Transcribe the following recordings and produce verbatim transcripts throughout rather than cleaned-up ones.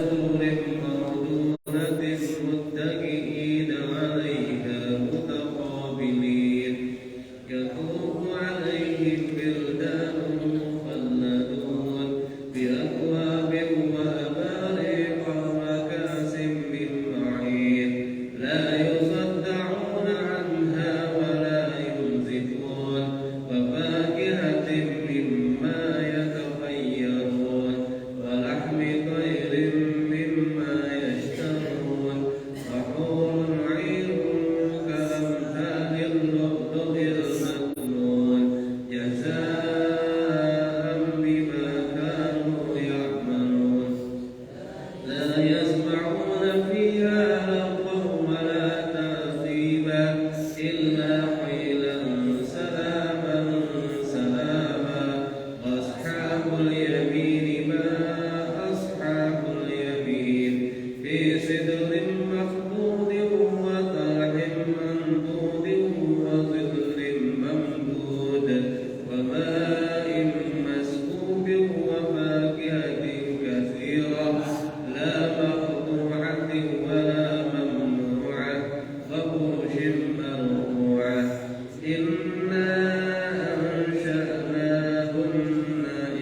سرر مرضونة متكئين عليها متقابلين. يطوف عليهم ولدان مخلدون بأكواب وأباريق وكأس من معين. لا يصدعون عنها ولا ينزفون. وفاكهة مما يتخيرون. ولحم طير مما يشتهون. وحور عين كأمثال اللؤلؤ المكنون. جزاء بما كانوا يعملون. لا يسمعون فيها لغوا ولا تأثيما إلا قيلا سلاما سلاما. وأصحاب اليمين ما أصحاب اليمين. في سدر مخضود وطلح منضود وظل ممدود وماء مسكوب وفاكهة كثيرة لا مقطوعة ولا ممنوعة وفرش مرفوعة. إنا أنشأناهن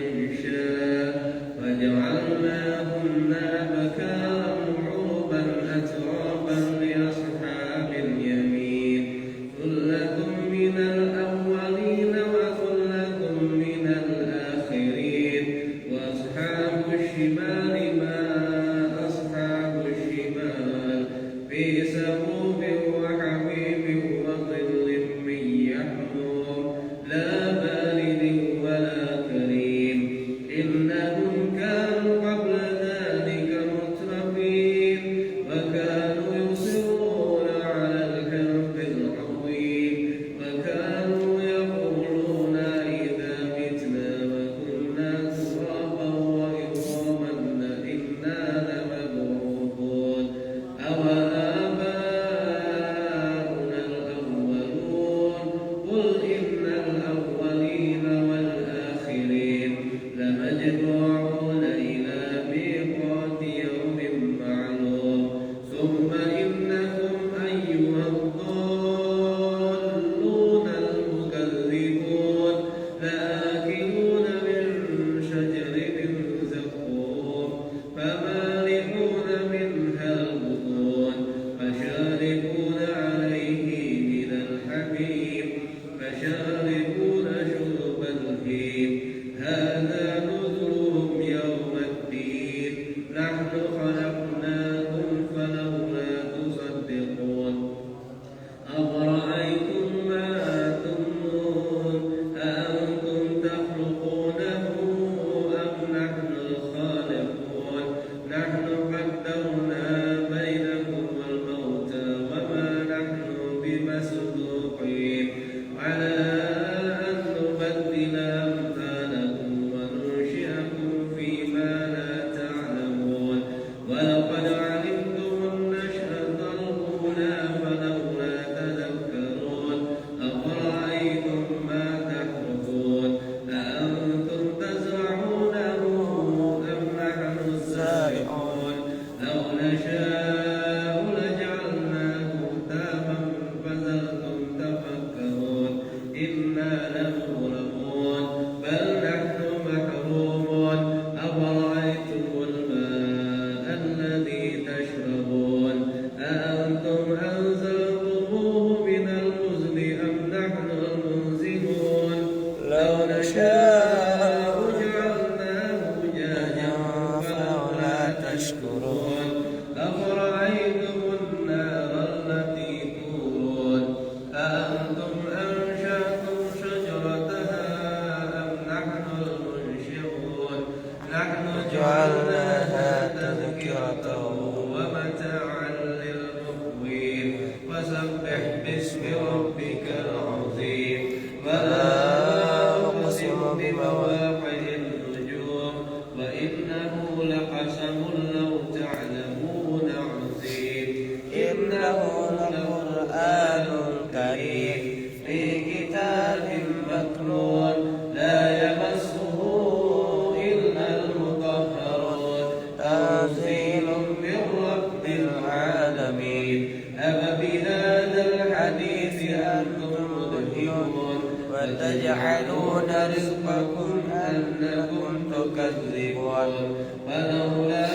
إنشاء فجعلناهن أبكارا عربا أترابا لأصحاب اليمين. ثلة من الأولين وثلة من الآخرين. وأصحاب الشمال ما أصحاب الشمال. في سموم وحميم وظل من يحموم. لا بارد ولا كريم. إنهم كانوا قبل ذلك مترفين. وكانوا يصرون على الحنث العظيم. وكانوا يقولون إذا متنا وكنا ترابا وعظاما أئنا لمبعوثون. أو آباؤنا الأولون. قل إن الأولين والآخرين لمجموعون إلى ميقات يوم معلوم. ثم إنكم أيها الضالون المكذبون لآكلون من شجر من زقوم. فمالئون منها البطون فشاربون عليه من الحميم فشاربون شرب الهيم. هذا نزلهم يوم الدين. نحن خلقناكم فلولا تصدقون. أفرأيتم ما تمنون أأنتم تخلقونه أم نحن الخالقون. نحن قدرنا بينكم الموت وما نحن بمسبوقين على أن نبدل أمثالكم وننشئكم فيما لا تعلمون. ولقد علمتم النشأة الأولى فلولا تذكرون. أفرأيتم ما تحرثون أأنتم تزرعونه أم نحن الزارعون. لو نشاء لجعلناه كتاما فظلتم تفكرون. إنا لمغرقون. بل نحن محرومون. أفرأيتم الماء الذي تشربون أأنتم أنزلتموه من المزن أم نحن المنزلون. لو نشاء جعلناه جاجا فلولا تشكرون. أفرأيتم النار التي تورون أأنتم أنشأتم شجرتها أم نحن المنشئون. نحن جعلناها تذكرة ومتاعا للمقوين. فسبح باسم ربك العظيم. فلا أقسم بمواقع النجوم. وإنه لقسم لو تعلمون عظيم. إنه لقرآن كريم في كتاب مكنون لا يمسه إلا المطهرون. تنزيل تجعلون رزقكم أنكم تكذبون. فلولا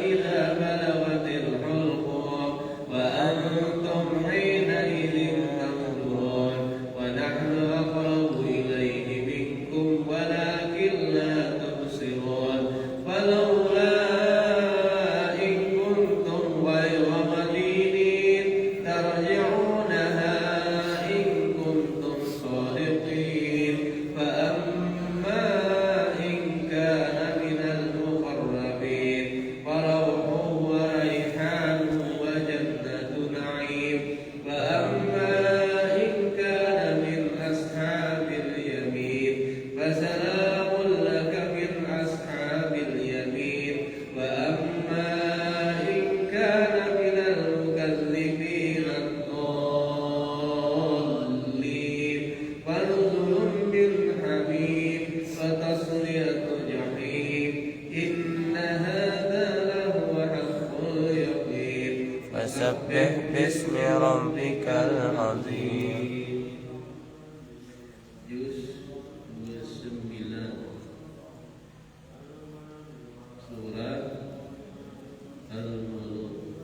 إذا بلغت الحلقوم وأنتم حينئذ تنظرون. ونحن أقرب إليه منكم ولكن لا تبصرون. فلولا إن كنتم غير مدينين ترجعونها إن كنتم صادقين. فأما إن كان من المقربين فروح وريحان وجنة نعيم. وأما إن كان من أصحاب اليمين فسلام لك من أصحاب اليمين. وأما إن كان من المكذبين الضالين فنزل من حميم وتصلية جحيم. إن هذا لهو حق اليقين. فسبح باسم ربك العظيم. Juz dua sembilan. Surat Al-Muluk.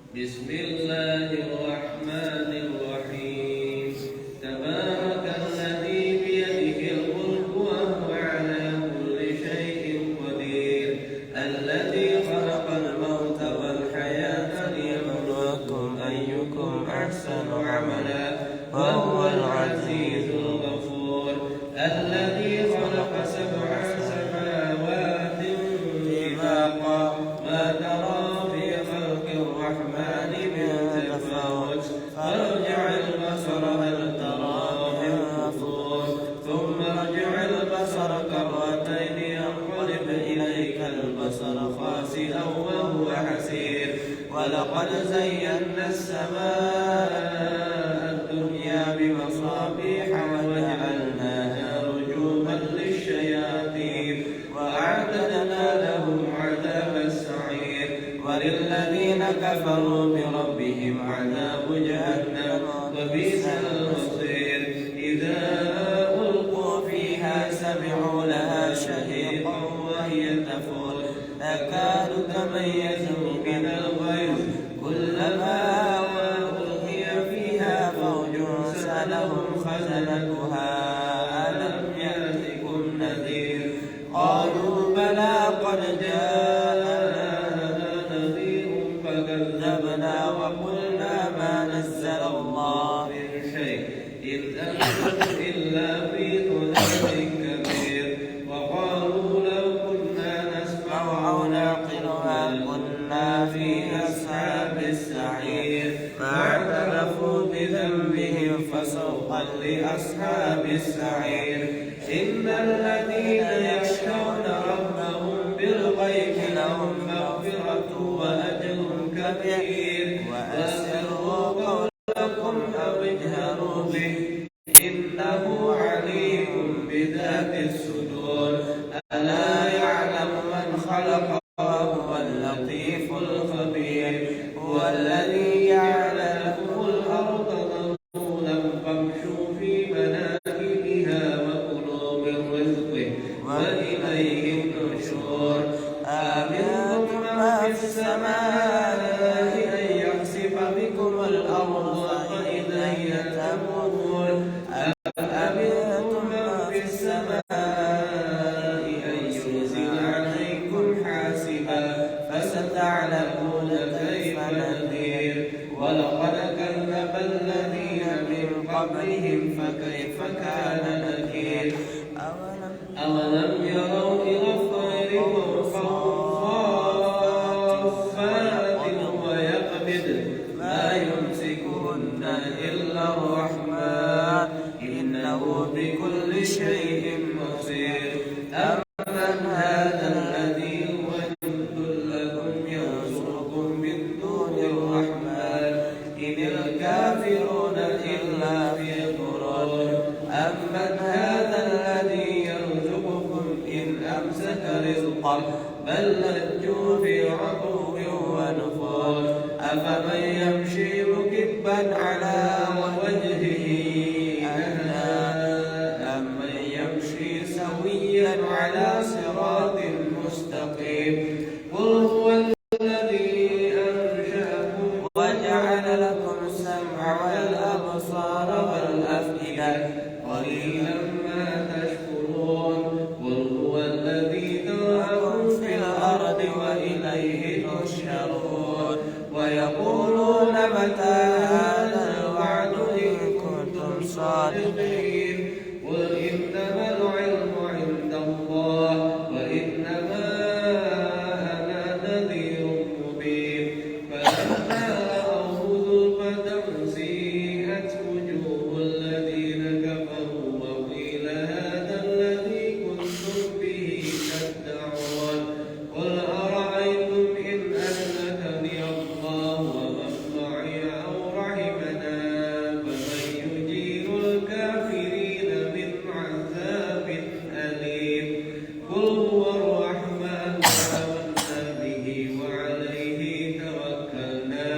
Bismillahirrahmanirrahim. Tabarakalladzi biyadihil mulku wa huwa ala kulli syai'in qadir. Alladzi khalaqal mauta wal hayata liyabluwakum ayyukum ahsanu amala wa huwal azizul ghafur. Alladzi khalaqa sab'a samawatin tibaqa ma tara fi khalqir rahmani min tafawut. فارجع البصر هل ترى من فطور. ثم ارجع البصر كرتين ينقلب إليك البصر خاسئا وهو حسير. ولقد زينا السماء الدنيا بمصابيح وجعلناها رجوما للشياطين وأعتدنا لهم عذاب السعير. وللذين كفروا بربهم عذاب جهنم وبئس المصير. إذا ألقوا فيها سمعوا لها شهيقا وهي تفور تكاد تميز من الغيظ كلما ألقي فيها فوج سألهم خزنتها ألم يأتكم نذير. قالوا بلى قد جاءنا نذير فكذبنا وقلنا ما نزل الله من شيء إن أنتم إلا في ضلال كبير. وقالوا لو كنا نسمع أو نعقل ما كنا في أصحاب السعير. فاعترفوا بذنبهم فسوقا لأصحاب السعير. إن الذين يخشون ربهم بالغيب لهم مغفرة وأجر كبير. وأسروا قولكم أو اجهروا به إنه عليم بذات الصدور. ألا يعلم من خلق وهو اللطيف الخبير. هو الذي جعل لكم الأرض ذلولا فامشوا في مناكبها وكلوا من رزقه وإليه النشور. أأمنتم من في السماء أن يخسف بكم الأرض فإذا هي تمور. أم أمنتم من في السماء أن يرسل عليكم حاسبا فستعلمون كيف نذير. ولقد كذب الذين من قبلهم فكيف كان نكير. أولم أولم يروا إلى الطير فوقهم صافات ويقبضن ما يمسكهن إلا الرحمن إنه بكل شيء بصير. أمن هذا الذي هو جند لكم ينصركم من دون الرحمن إن الكافرون إلا في غرور. أمن هذا الذي يرزقكم إن أمسك رزقه بل لجوا في عتو ونفور. أفمن يمشي مكبا على وجهه أهدى أمن يمشي سويا على صراط مستقيم. قل هو الذي أنشأكم وجعل لكم السمع والأبصار والأفئدة قليلا ما تشكرون. قل هو الذي ذرأكم في الأرض وإليه تحشرون. ويقولون متى هذا الوعد إن كنتم صادقين. قل إنما العلم عند الله وإنما أنا نذير مبين. فلما رأوه زلفة سيئت وجوه الذين كفروا وقيل هذا الذي كنتم به تدعون. قل أرأيتم إن أهلكني الله ومن معي أو رحمنا فمن يجير الكافرين من عذاب أليم. قل هو الرحمن آمنا به وعليه توكلنا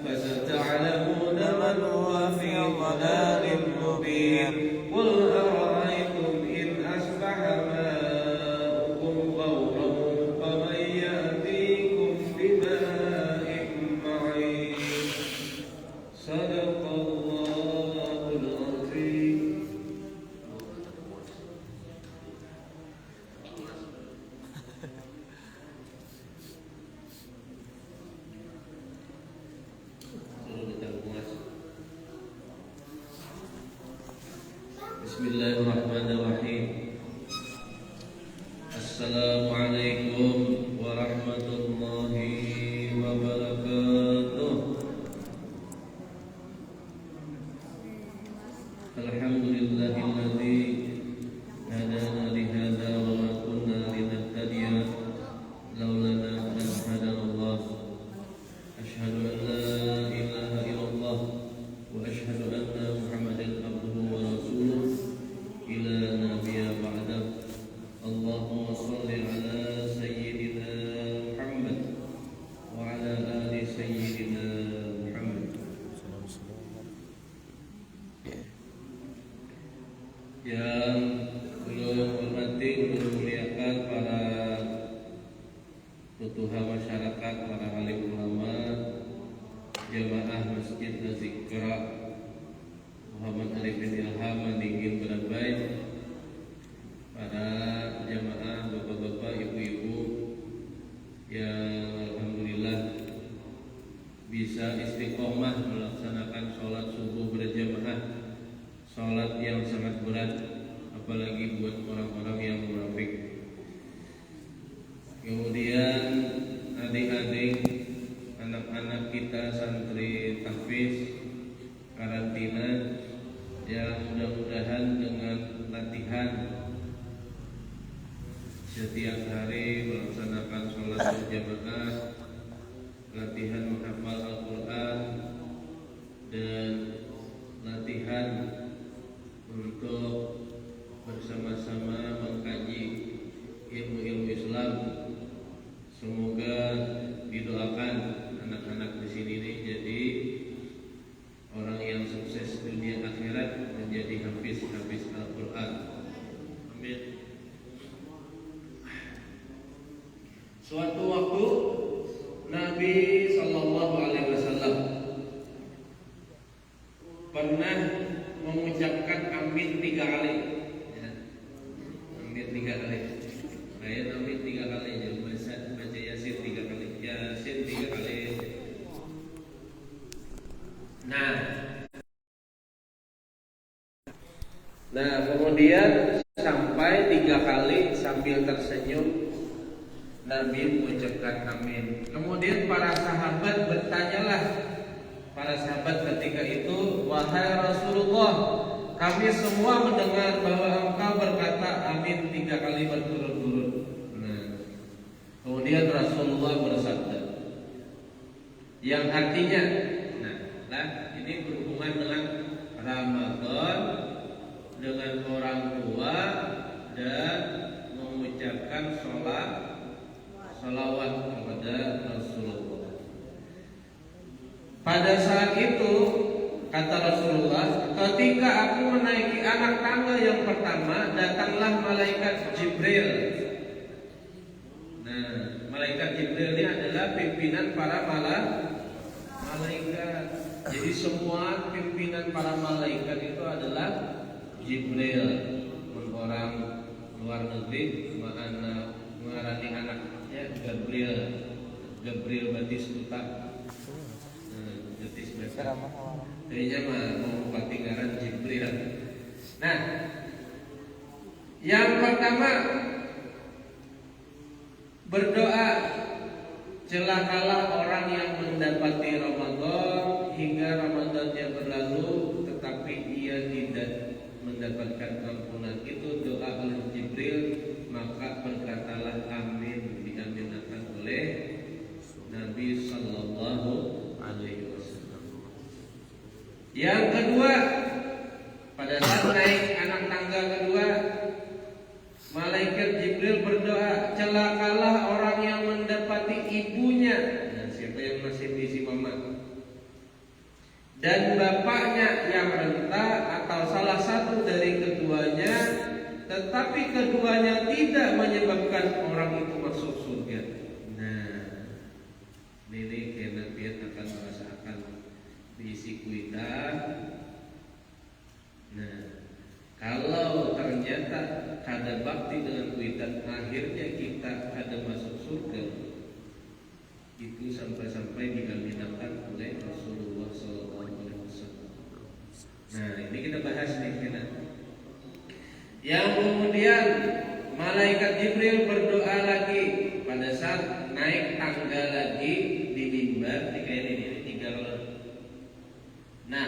فستعلمون من هو في ضلال مبين. قل أرأيتم إن أصبح ماؤكم غورا فمن يأتيكم بماء معين. صدق الله العظيم. Bismillahirrahmanirrahim. Assalamualaikum warahmatullahi wabarakatuh. Alhamdulillahilladzi hadana lihadza wa ma kunna linahtadiya laula an hadanallah. Asyhadu an la ilaha illallah wa asyhadu anna Muhammadan abduhu wa rasuluh ila nabiyya ba'dah. Allahumma shalli ala sayyidina Muhammad wa ala ali sayyidina Muhammad. Yang ulun hormati, ulun muliakan para tutuha masyarakat, para alim ulama, jamaah Masjid Azikra Muhammad Arifin Ilham Mandingin Barabai, para jamaah, bapak-bapak, ibu-ibu yang alhamdulillah bisa istiqomah melaksanakan sholat subuh berjamaah, sholat yang sangat berat, apalagi buat orang-orang yang munafik. Kemudian adik-adik, anak-anak kita santri tahfiz karantina yang mudah-mudahan dengan latihan setiap hari melaksanakan sholat berjamaah, latihan menghafal Al-Quran, dan latihan untuk bersama-sama mengkaji ilmu-ilmu Islam. Semoga didoakan anak-anak di sini nih jadi orang yang sukses dunia akhirat, menjadi hafiz-hafiz Al-Quran. Amin. Suatu waktu Nabi Sallallahu Alaihi Wasallam pernah mengucapkan amin tiga kali. Ya. Amin tiga kali. Lain amin tiga kali, ya. Baca, baca Yasin tiga kali. Yasin tiga kali. Nah. Nah, kemudian sampai tiga kali sambil tersenyum, Nabi mengucapkan amin. Kemudian para sahabat bertanyalah, para sahabat ketika itu, "Wahai Rasulullah, kami semua mendengar bahwa engkau berkata amin tiga kali berturut-turut." Nah, kemudian Rasulullah bersabda, yang artinya, nah, lah, ini berhubungan dengan Ramadan, dengan orang tua, dan mengucapkan sholat salawat kepada Rasulullah. Pada saat itu, kata Rasulullah, ketika aku menaiki anak tangga yang pertama, datanglah malaikat Jibril. Nah, malaikat Jibril ini adalah pimpinan para mala-, malaikat. Jadi, semua pimpinan para malaikat itu adalah Jibril. Mun orang luar negeri, mana ngarani anaknya Gabriel, Gabriel Batistuta. Nah, Batistuta. Kayaknya mah mau pakai ngaran Jibril. Nah, yang pertama, berdoa, celakalah orang yang mendapati Ramadan hingga Ramadannya berlalu, tetapi ia tidak mendapatkan ampunan. Itu doa oleh Jibril, maka berkatalah amin, diaminakan oleh Nabi Sallallahu Alaihi Wasallam. Yang kedua, pada saat naik anak tangga kedua, malaikat Jibril berdoa, celakalah orang yang mendapati ibunya. Nah, siapa yang masih bisi mama? Dan bapaknya yang renta atau salah satu dari keduanya, tetapi keduanya tidak menyebabkan orang itu masuk surga. Nah, ini kena pian akan merasakan bisi kuitan. Nah, kalau ternyata kada bakti dengan kuitan, akhirnya kita kada masuk surga, itu sampai-sampai diaminakan oleh Rasulullah Sallallahu Alaihi Wasallam. Nah, ini kita bahas nih, kena. Yang kemudian, malaikat Jibril berdoa lagi pada saat naik tangga lagi di mimbar, di kayak ini, ini tiga kalau. Nah,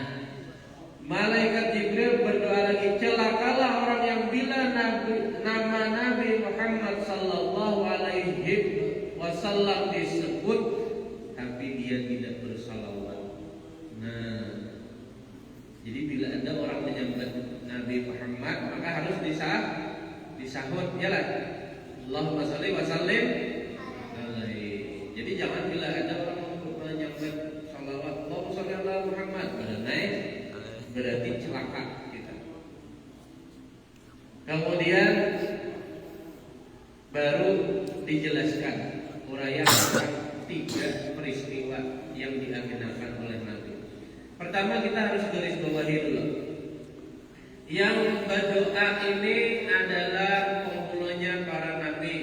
malaikat Jibril berdoa lagi, celakalah orang yang bila Nabi, nama Nabi Muhammad Sallallahu Alaihi Wasallam disebut, tapi dia tidak bersalawat. Nah, jadi bila ada orang menyambat Nabi Muhammad, maka harus disah, disahut, ya lah. Allahumma salli wa sallim alaihi. Jadi jangan bila ada orang menyambat salawat, Allahumma salli ala Muhammad, pada naik, berarti celaka kita. Kemudian baru dijelaskan uraian tentang tiga peristiwa yang diaminakan oleh Nabi. Pertama, kita harus garis bawahi dulu. Yang berdoa ini adalah penghulunya para nabi.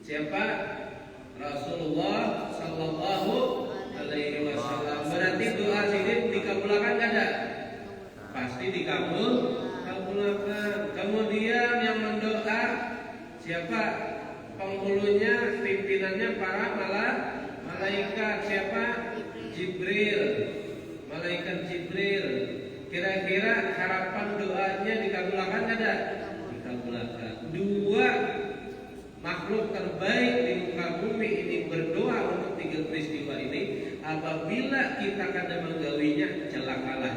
Siapa? Rasulullah Sallallahu Alaihi Wasallam. Berarti doa sidin dikabulakan kada? Pasti dikabul, kabulakan. Kemudian yang mendoa siapa? Penghulunya, pimpinannya para mala-, malaikat. Siapa? Jibril. Malaikat Jibril. Kira-kira harapan doanya dikabulakan kada? Dikabulakan. Dua makhluk terbaik di muka bumi ini berdoa untuk tiga peristiwa ini. Apabila kita kada menggawinya, celakalah.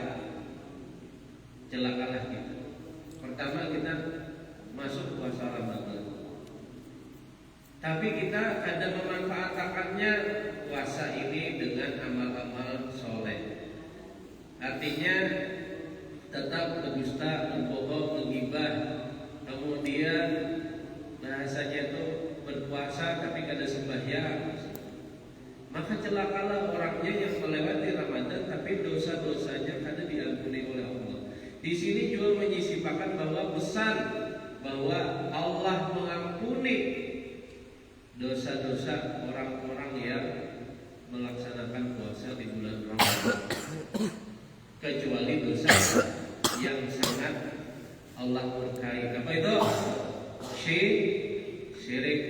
Celakalah kita. Pertama, kita masuk puasa Ramadan. Tapi kita kada memanfaatakannya puasa ini dengan amal-amal soleh. Artinya, tetap berdusta, berbohong, menggibah. Kemudian, bahasanya itu berpuasa tapi kada sembahyang. Maka celakalah orangnya yang melewati Ramadan tapi dosa-dosanya kada diampuni oleh Allah. Di sini juga menyisipakan bahwa besar bahwa Allah mengampuni dosa-dosa orang-orang yang melaksanakan puasa di bulan Ramadan. Kecuali dosa yang sangat Allah murkai. Apa itu? Syi-, syirik.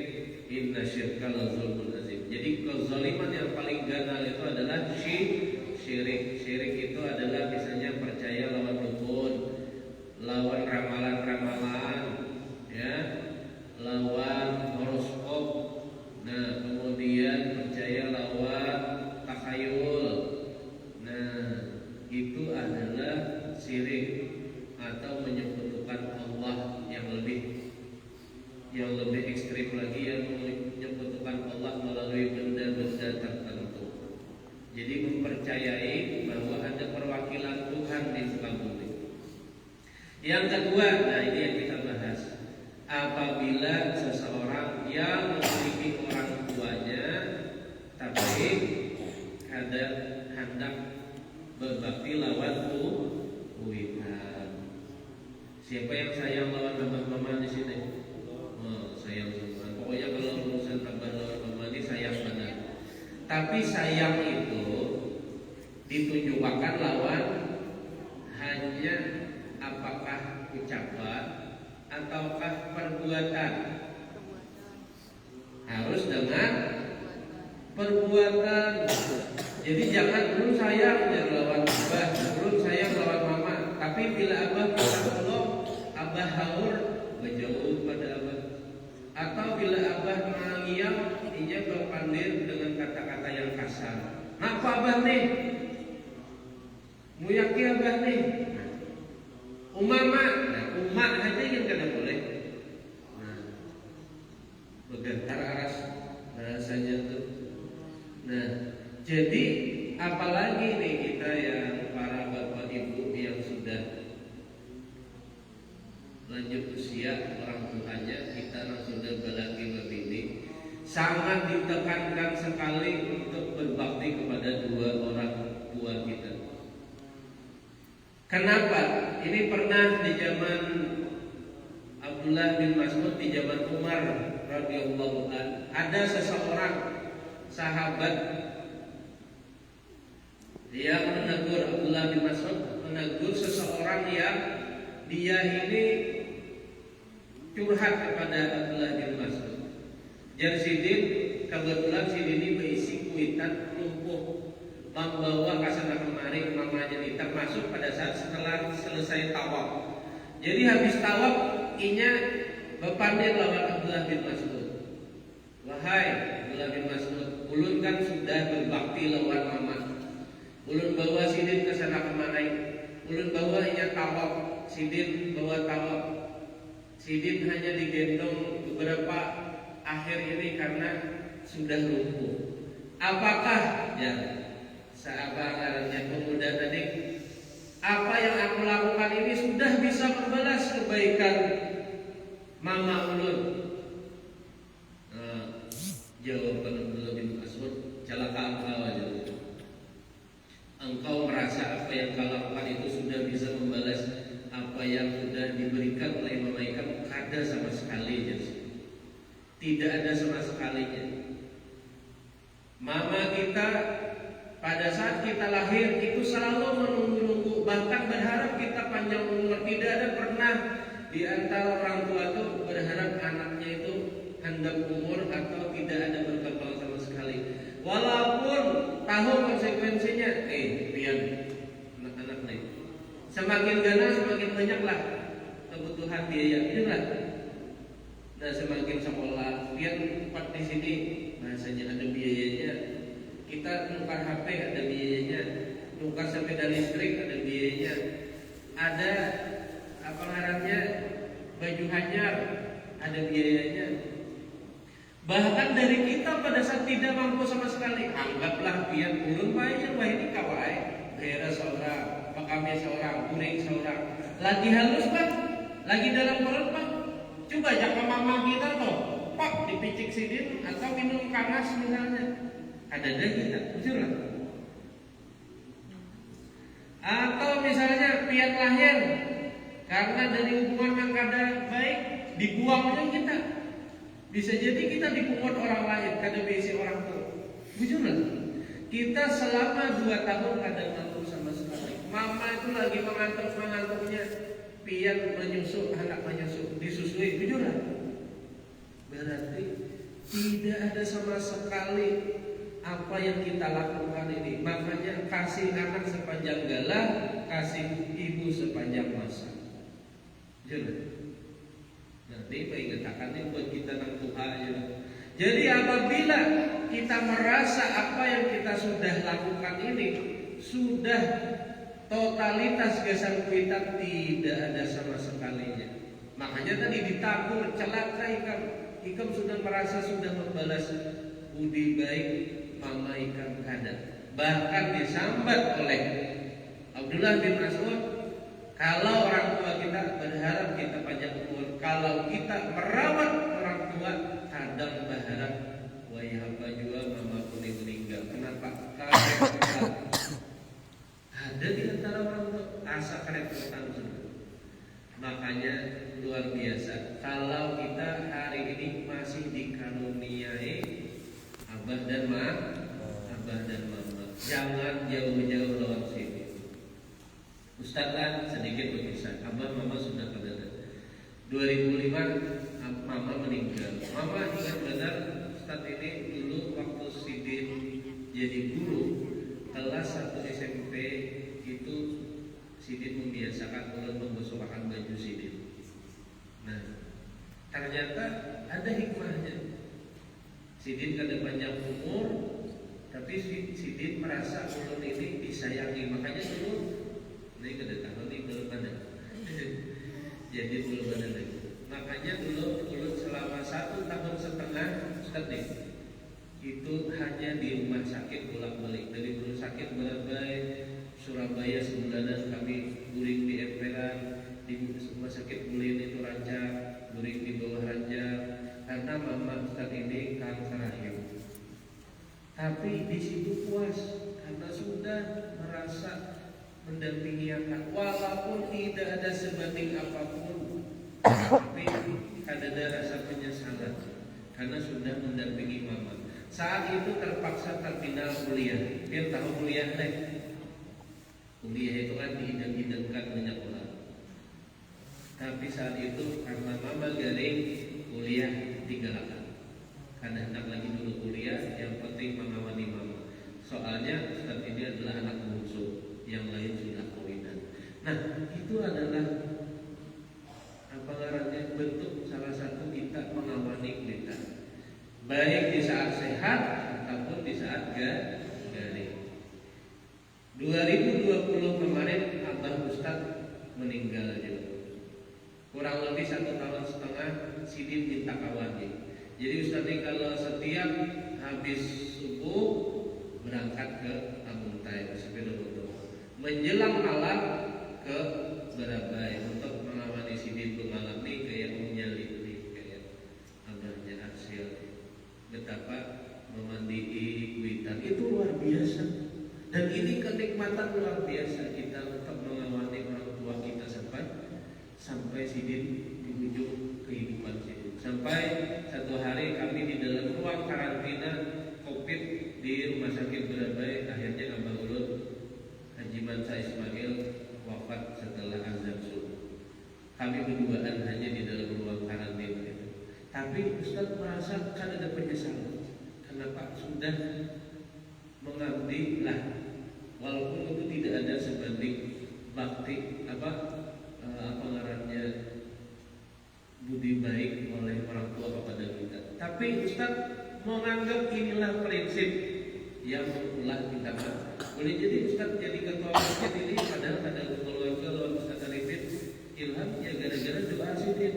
Inna syirka la zulmun azim. Jadi kezaliman yang paling ganal itu adalah syi-, syirik. Syirik itu adalah misalnya percaya lawan dukun, lawan ramalan-ramalan, ya, lawan horoskop. Nah, kemudian percaya lawan takhayul. Nah, itu adalah syirik atau menyekutukan Allah yang lebih. Yang lebih ekstrim lagi, yang menyekutukan Allah melalui benda-benda tertentu. Jadi mempercayai bahwa ada perwakilan Tuhan di muka bumi. Yang kedua, nah, ini yang kita bahas. Apabila seseorang yang memiliki orang tuanya tapi kada handak berbakti lawan ku-, kuitan. Siapa yang sayang lawan abah mama di sini? Oh, sayang semua. Pokoknya kalau urusan abah lawan mama ini sayang benar. Tapi sayang itu ditunjukkan lawan hanya apakah ucapan ataukah perbuatan. Harus dengan perbuatan. Jadi jangan ulun sayang jar lawan abah, ulun sayang lawan mama. Tapi bila abah minta tolong, abah haur, bajauh pada abah. Atau bila abah mangiau, inya bapandir dengan kata-kata yang kasar. Napa abah nih? Muyaki abah nih. Umama, nah, uma haja yang kada boleh. Nah, begantar aras bahasanya tuh. Nah, jadi apalagi nih kita yang para bapak ibu yang sudah lanjut usia orang tuanya, kita yang sudah balaki babini, sangat ditekankan sekali untuk berbakti kepada dua orang tua kita. Kenapa? Ini pernah di zaman Abdullah bin Mas'ud, di zaman Umar radhiyallahu an, ada seseorang sahabat yang menegur, Abdullah bin Mas'ud menegur seseorang yang dia ini curhat kepada Abdullah bin Mas'ud. Jar sidin, kebetulan sidin ini berisi kuitan lumpuh, membawa ke sana kemari mamanya ini, termasuk pada saat setelah selesai tawaf. Jadi habis tawaf, inya bepandir lawan Abdullah bin Mas'ud. Wahai Abdullah bin Mas'ud, ulun kan sudah berbakti lawan mama. Ulun bawa sidin ke sana kemari. Ulun bawa inya tawaf, sidin bawa tawaf. Sidin hanya digendong beberapa akhir ini karena sudah lumpuh. Apakah, ya, saapa ngarannya pemuda tadi, apa yang aku lakukan ini sudah bisa membalas kebaikan mama ulun? Nah, jawaban Abdullah bin Mas'ud, "Calaka engkau," aja. "Engkau merasa apa yang kau lakukan itu sudah bisa membalas apa yang sudah diberikan oleh mama ikam? Kada sama sekali," jar. Tidak ada sama sekalinya. Mama kita pada saat kita lahir itu selalu menunggu-nunggu, bahkan berharap kita panjang umur. Tidak ada pernah di antara orang tua tuh berharap anaknya itu handap umur atau tidak ada berkembang sama sekali. Walaupun tahu konsekuensinya, eh, pian anak-anak nih. Semakin ganal, semakin banyaklah kebutuhan biaya, bener lah. Nah, semakin sekolah, pian empat di sini, bahasanya ada biayanya. Kita nukar H P ada biayanya, nukar sepeda listrik ada biayanya, ada apa ngarannya, baju hanyar ada biayanya. Bahkan dari kita pada saat tidak mampu sama sekali, anggaplah pian ulun bae yang wahini kawai, bera seorang, bakami seorang, guring seorang, lagi halus bang, lagi dalam perut bang, coba ajak mama kita tuh, pak dipicik sidin atau minum kanas misalnya, ada deh kita, bujur lah. Atau misalnya pian lahir karena dari hubungan yang kada baik, dibuangnya kita. Bisa jadi kita dipungut orang lain, kada berisi orang tua. Bujur lah. Kita selama dua tahun kada mampu sama sekali. Mama itu lagi mengantuk-mengantuknya. Pian menyusu, anak menyusu, disusui. Bujur lah. Berarti tidak ada sama sekali apa yang kita lakukan ini. Makanya kasih anak sepanjang galah, kasih ibu sepanjang masa. Jelas. Nah, ini peringatakan ini buat kita nang tuha aja. Jadi apabila kita merasa apa yang kita sudah lakukan ini sudah totalitas gasan kuitan, tidak ada sama sekalinya. Makanya tadi ditakur, celaka ikam. Ikam sudah merasa sudah membalas budi baik mama ikam, kada. Bahkan disambat oleh Abdullah bin Mas'ud, kalau orang tua kita berharap kita panjang umur, kalau kita merawat orang tua, kadang berharap, wayah apa jua mama kuni meninggal. Kenapa? Karena ada di antara orang tua asa kerepotan sudah. Makanya luar biasa kalau kita hari ini masih dikaruniai abah dan ma, abah dan mama. Jangan jauh-jauh lawan sini. Ustaz lah sedikit berpesan, abah mama sudah pada dua ribu lima, mama meninggal. Mama ingat benar, Ustaz ini dulu waktu sidin jadi guru kelas satu S M P itu, sidin membiasakan ulun membesurakan baju sidin. Nah, ternyata ada hikmahnya. Sidin kada panjang umur, tapi si- sidin merasa ulun ini disayangi. Makanya dulu, ini kada tahu nih belum ada. Jadi belum ada lagi. Makanya dulu ulun selama satu tahun setengah, Ustaz nih, itu hanya di rumah sakit bolak-balik. Dari rumah sakit Barabai, Surabaya sebulanan kami guring di emperan, di rumah sakit Bulian itu rancak, guring di bawah ranjang, karena mama Ustaz ini kanker rahim. Tapi di situ puas karena sudah merasa mendampingi akak, walaupun tidak ada sebanding apapun, tapi kada ada rasa penyesalan karena sudah mendampingi mama. Saat itu terpaksa terpindah kuliah. Pian tahu kuliah teh? Kuliah itu kan diidam-idamkan banyak orang. Tapi saat itu karena mama garing, kuliah tinggal akan. Kada hendak lagi dulu kuliah, yang penting mengawani mama. Soalnya Ustaz ini adalah anak bungsu, yang lain sudah kawinan. Nah, itu adalah apa ngarannya, bentuk salah satu kita mengawani kuitan, baik di saat sehat ataupun di saat ga- garing. Dua ribu dua puluh kemarin abah Ustaz meninggal juga. Kurang lebih satu tahun setengah sidin minta kawani. Jadi Ustaz ini kalau setiap habis subuh berangkat ke Amuntai, sepeda motor. Menjelang malam ke Barabai untuk mengawani sidin tu malam ni, kayak menyalip ni, kayak abahnya Arsil. Betapa memandii kuitan itu luar biasa. Dan ini kenikmatan luar biasa kita untuk mengawani orang tua kita sampai sampai sidin di ujung kehidupan sidin. Sampai satu hari kami di dalam ruang karantina covid di Rumah Sakit Barabai, akhirnya abah ulun Haji Mansa Ismail wafat setelah azan subuh. Kami berduaan hanya di dalam ruang karantina itu. Tapi Ustaz merasa kan ada penyesalan. Kenapa sudah mengabdi lah, walaupun itu tidak ada sebanding bakti apa eh, apa ngarannya, budi baik oleh orang tua kepada kita. Tapi Ustaz menganggap inilah prinsip yang mengulah kita. Boleh jadi Ustaz jadi ketua masjid ini padahal ada keluarga lawan Ustaz Arifin Ilham ya gara-gara doa sidin.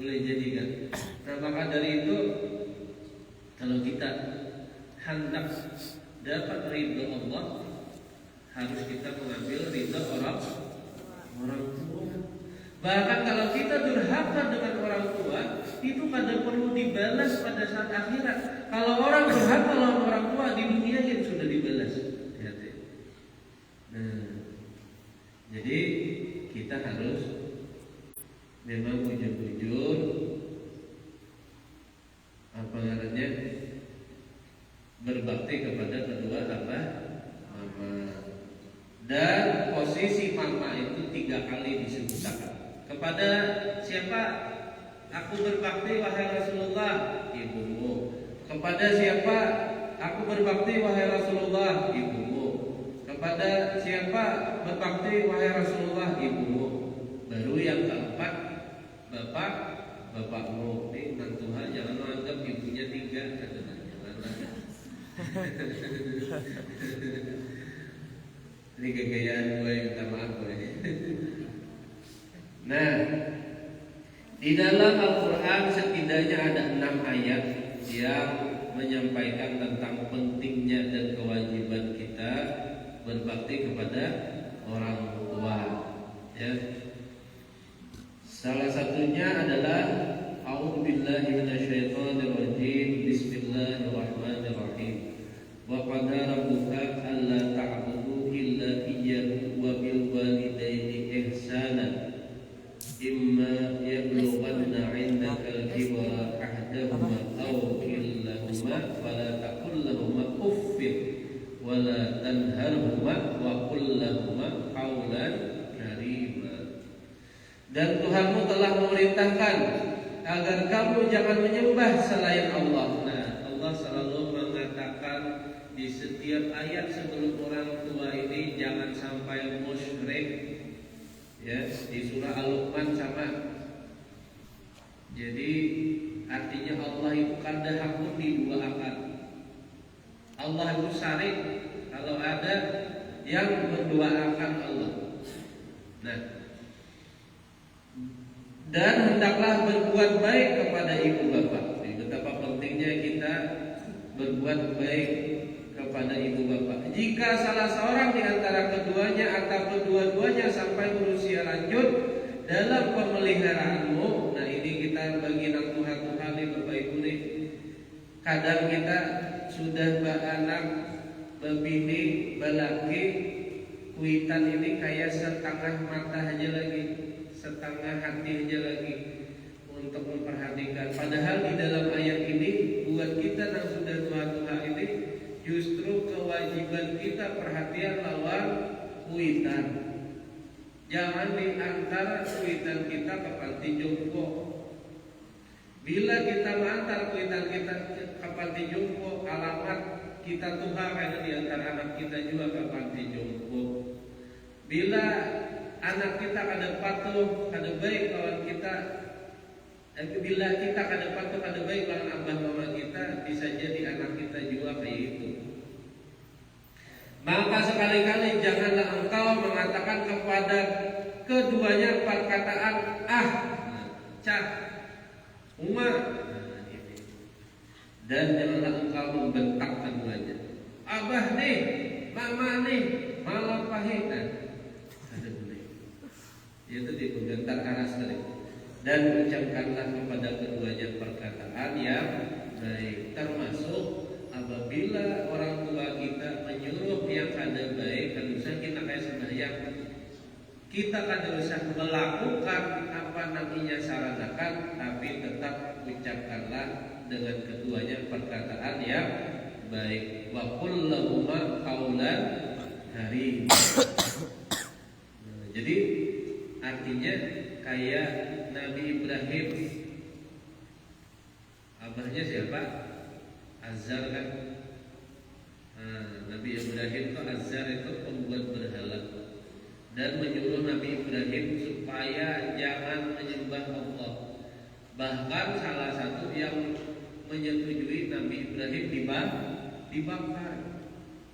Boleh jadi kan. Nah maka dari itu kalau kita hendak dapat ridho Allah, harus kita mengambil ridho orang orang tua. Bahkan kalau kita durhaka dengan orang tua, itu kada perlu dibalas pada saat akhirat. Kalau orang durhaka lawan orang tua di dunia yang sudah dibalas. Hati-hati. Nah, jadi kita harus memang bujur-bujur apa ngarannya, berbakti kepada kedua abah mama. Dan posisi mama itu tiga kali disebutakan. Kepada siapa aku berbakti wahai Rasulullah? Ibumu. Kepada siapa aku berbakti wahai Rasulullah? Ibumu. Kepada siapa berbakti wahai Rasulullah? Ibumu. Baru yang keempat, bapak, bapakmu. Ini nang tuha jangan menganggap ibunya tiga, kata jangan lah. Ini gagayaan gue, minta maaf gue. Nah, Di dalam Al-Quran setidaknya ada enam ayat yang menyampaikan tentang pentingnya dan kewajiban kita berbakti kepada orang tua. Ya. Salah satunya adalah A'udzubillahi minasyaitonirrajim. Bismillahirrahmanirrahim. Wa qada rabbuka alla ta'budu illa iyyahu wa bil walidaini ihsana. Imma yablughanna 'indakal kibara ahaduhuma aw kilahuma fala taqul lahuma uffin wala tanharhuma wa qul lahuma qawlan karima. Dan Tuhanmu telah memerintahkan agar kamu jangan menyembah selain Allah. Nah, Allah selalu mengatakan di setiap ayat sebelum orang tua ini jangan sampai musyrik. Ya, di surah Al-Luqman sama. Jadi artinya Allah itu kada hakun diduaakan. Allah itu syarik kalau ada yang menduaakan Allah. Nah, dan hendaklah berbuat baik kepada ibu bapak. Jadi, betapa pentingnya kita berbuat baik kepada ibu bapak. Jika salah seorang di antara keduanya atau kedua-duanya sampai berusia lanjut dalam pemeliharaanmu, nah, ini kita bagi nang tuha-tuha nih, bapak ibu nih. Kadang kita sudah beranak, bebini, belaki, kuitan ini kayak setengah mata aja lagi, setengah hati aja lagi untuk memperhatikan. Padahal di dalam ayat ini buat kita yang sudah tua-tua ini justru kewajiban kita perhatian lawan kuitan. Jangan diantar kuitan kita ke panti jompo. Bila kita mengantar kuitan kita ke panti jompo, alamat kita tuha kena diantar anak kita juga ke panti jompo. Bila anak kita kada patuh, kada baik lawan kita, eh, bila kita kada patuh, kada baik lawan abah mama kita, bisa jadi anak kita juga kayak itu. Maka sekali-kali janganlah engkau mengatakan kepada keduanya perkataan ah, cah, uma. Nah, ini. Dan janganlah engkau membentak keduanya. Abah nih, mama nih, malapahi. Nah, ada boleh. Yaitu di penggantar aras tadi. Dan ucapkanlah kepada keduanya perkataan yang baik, termasuk apabila orang tua kita menyuruh yang kada baik, kada usah kita kayak sembahyang. Kita kada usah melakukan apa nang inya saranakan, tapi tetap ucapkanlah dengan keduanya perkataan yang baik. Wa qul lahuma qaulan karim. Nah, jadi artinya kayak Nabi Ibrahim. Abahnya siapa? Azar kan? Nah, Nabi Ibrahim itu Azar itu pembuat berhala dan menyuruh Nabi Ibrahim supaya jangan menyembah Allah. Bahkan salah satu yang menyetujui Nabi Ibrahim diba- dibakar.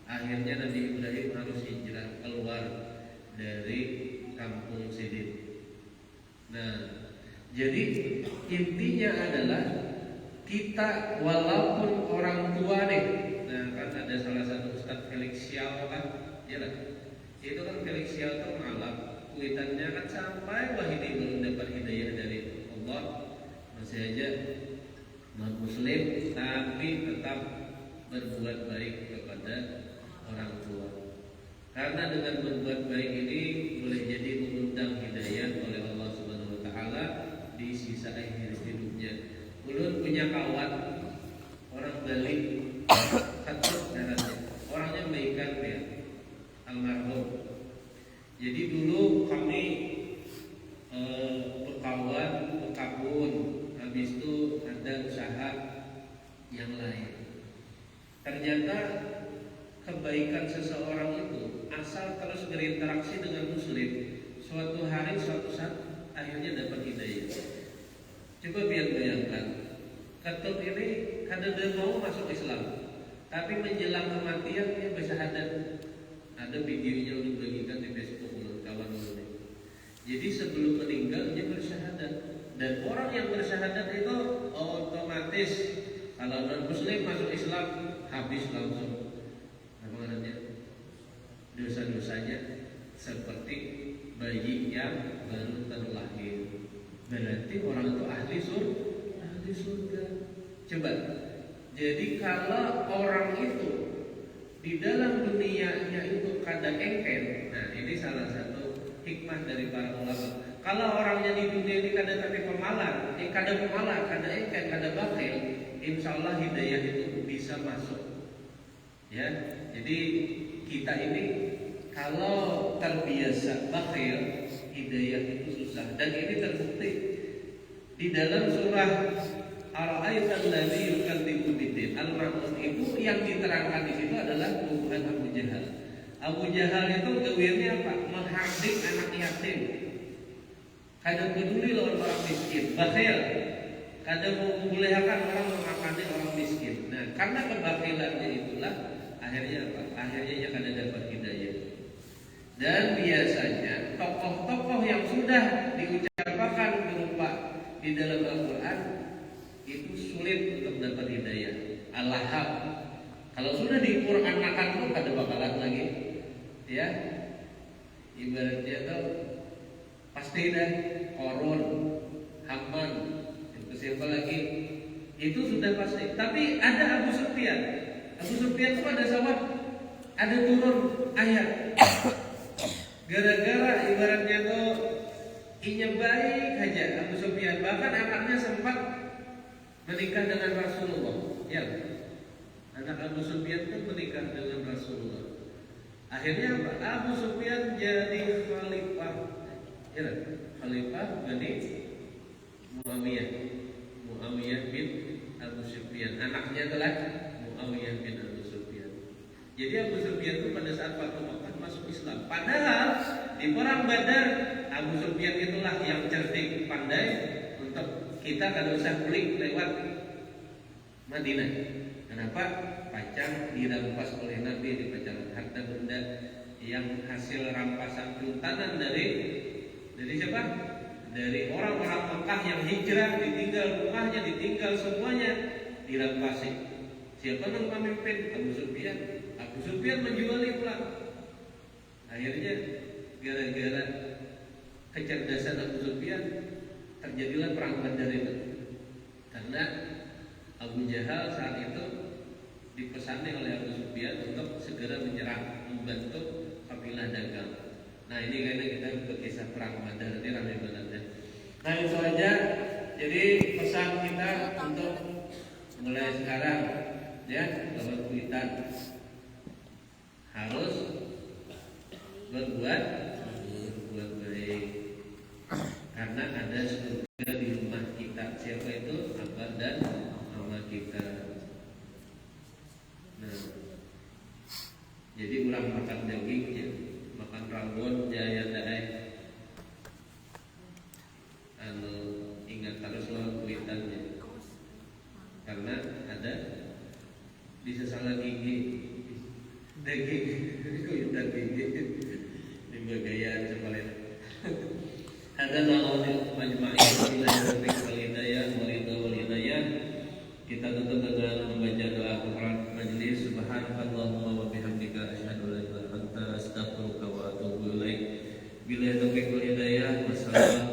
Akhirnya Nabi Ibrahim harus hijrah keluar dari kampung sidin. Nah, jadi intinya adalah kita walaupun orang tua nih, nah kan ada salah satu Ustadz Felix Xiao kan, ya lah. Itu kan Felix Xiao tuh ngalap, kuitannya kan sampai wahini belum dapat hidayah dari Allah, masih aja non muslim tapi tetap berbuat baik kepada orang tua. Karena dengan berbuat baik ini boleh jadi mengundang hidayah oleh Allah Subhanahu wa taala di sisa akhir hidupnya. Ulun punya kawan orang Bali, Ketut ngarannya. Orangnya baikan ya, almarhum. Jadi dulu kami eh, berkawan, berkabun, habis itu ada usaha yang lain. Ternyata kebaikan seseorang itu asal terus berinteraksi dengan muslim, suatu hari suatu saat akhirnya dapat hidayah. Coba pian bayangkan, Ketut ini kada ada mau masuk Islam, tapi menjelang kematian dia bersyahadat. Ada videonya ulun bagikan di Facebook ulun kawan ulun ini. Jadi sebelum meninggal dia bersyahadat Dan orang yang bersyahadat itu otomatis, kalau non muslim masuk Islam, habis langsung, apa namanya, dosa-dosanya seperti bayi yang baru terlahir. Berarti orang itu ahli sur ahli surga. Coba, jadi kalau orang itu di dalam dunianya itu kada engken, nah, ini salah satu hikmah dari para ulama. Kalau orangnya di dunia ini kada tapi pemalar, eh, kada pemalar, kada engken, kada bakhil, insya Allah hidayah itu bisa masuk. Ya, jadi kita ini kalau terbiasa bakhil, hidayah itu susah. Dan ini terbukti di dalam surah Ara'aitan ladzi yukadzibu biddin. Al-Ma'un itu yang diterangkan di situ adalah bubuhan Abu Jahal. Abu Jahal itu gawirnya apa? Menghardik anak yatim. Kada peduli lawan orang miskin, bakhil. Kada mau membolehakan orang memakani orang miskin. Nah, karena kebakilannya itulah akhirnya apa? Akhirnya ia kada dapat hidayah. Dan biasanya tokoh-tokoh yang sudah diucapakan berupa di dalam Al-Quran itu sulit untuk dapat hidayah. Al-Lahab. Kalau sudah di Quran akan tuh kada bakalan lagi, ya, ibaratnya tuh pasti dah, Korun, Haman, itu siapa lagi? Itu sudah pasti. Tapi ada Abu Sufyan. Abu Sufyan itu ada sawat, ada turun ayat. Gara-gara ibaratnya tuh inya baik aja Abu Sufyan. Bahkan anaknya sempat menikah dengan Rasulullah. Ya, anak Abu Sufyan itu menikah dengan Rasulullah. Akhirnya apa? Abu Sufyan jadi khalifah. Ya, khalifah Bani Muawiyah. Muawiyah bin Abu Sufyan. Anaknya itulah Muawiyah bin Abu Sufyan. Jadi Abu Sufyan itu pada saat Fathu Makkah masuk Islam. Padahal di perang Badar, Abu Sufyan itulah yang cerdik, pandai, untuk kita kada usah kulik lewat Madinah. Kenapa? Pacang dirampas oleh Nabi di pacaran harta benda yang hasil rampasan tuntanan dari dari siapa? Dari orang-orang Mekah yang hijrah, ditinggal rumahnya, ditinggal semuanya, dirampasi. Siapa nang memimpin? Abu Sufyan. Abu Sufyan menjuali pulang. Akhirnya gara-gara kecerdasan Abu Sufyan terjadilah perang Badar itu. Karena Abu Jahal saat itu dipesani oleh Abu Sufyan untuk segera menyerang, membantu kafilah dagang. Nah, ini karena kita berkisah perang Badar ini ramai banget ya. Nah, itu aja. Jadi pesan kita untuk mulai sekarang ya, lawan kuitan harus berbuat berbuat baik karena ada surga di rumah kita. Siapa itu? Abah dan mama kita. Nah, jadi orang makan daging ya, makan rawon ya, ya dah, eh. Anu, ingat terus lawan kuitannya karena ada bisa salah gigi daging kuitan gigi di bagaian sepaling ada lawan majma'in bila yang lebih hidayah merida wal hidayah. Kita tutup dengan membaca doa kafaratul majlis. Subhanakallahumma wa bihamdika, asyhadu an la ilaha illa anta, astaghfiruka wa atubu ilaik. Bila taufiq wal hidayah. Wassalamualaikum